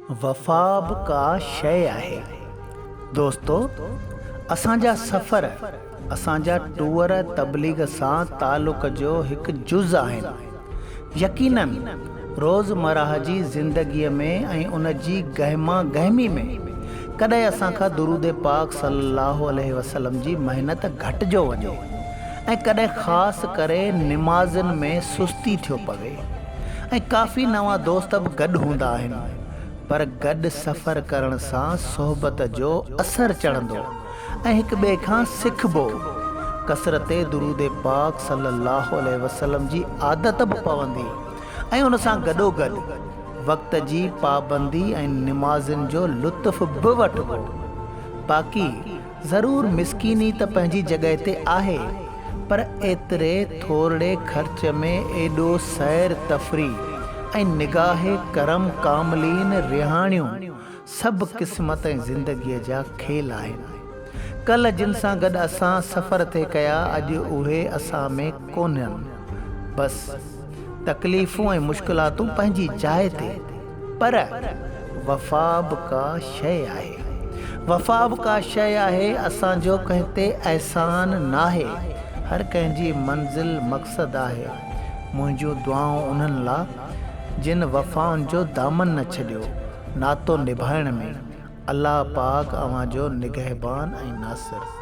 وفا به ڪا شيء آهي. دوستو! اسان جا سفر، اسان جا ٽوئر تبليغ سان تعلق جو هڪ جز آهن. يقيناً روزمرهه جي زندگيء ۾ ۽ ان جي گهما گهمي ۾ ڪڏهن اسان کان درود پاڪ صلي الله عليه وسلم جي محنت گهٽجو وڃي ۽ ڪڏهن خاص ڪري نمازن ۾ سستي ٿيو پوي. ۽ ڪافي نوان دوست به گڏ هوندا آهن پر گڏ سفر ڪرڻ سان صحبت جو اثر چڙهندو ۽ هڪ ٻئي کان سکبو، ڪثرت درود پاڪ صلي الله عليه وسلم جي عادت به پوندي ۽ ان سان گڏوگڏ وقت جي پابندي ۽ نمازن جو لطف به وٺبو. باقي ضرور مسڪيني ته پنهنجي جڳهه تي آهي پر ايتري ٿورڙي خرچ ۾ ايڏو سير تفريح ۽ نگاهه ڪرم ڪاملين رهاڻيون سڀ قسمت ۽ زندگيء جا کيل آهن. ڪلهه جن سان گڏ اسان سفر ٿي ڪيا اڄ اهي اسان ۾ ڪونهن. بس تڪليفون ۽ مشڪلاتون پنهنجي جاء تي. پر وفا به ڪا شيء آهي. وفا به ڪا شيء آهي، اسان جو ڪنهن تي احسان ناهي، هر ڪنهن جي منزل مقصد آهي. منهنجون دعائون انهن لا، جن وفائن جو دامن نه ڇڏيو، ناتو نڀائڻ ۾. الله پاڪ اوهان جو نگهبان ۽ ناصر.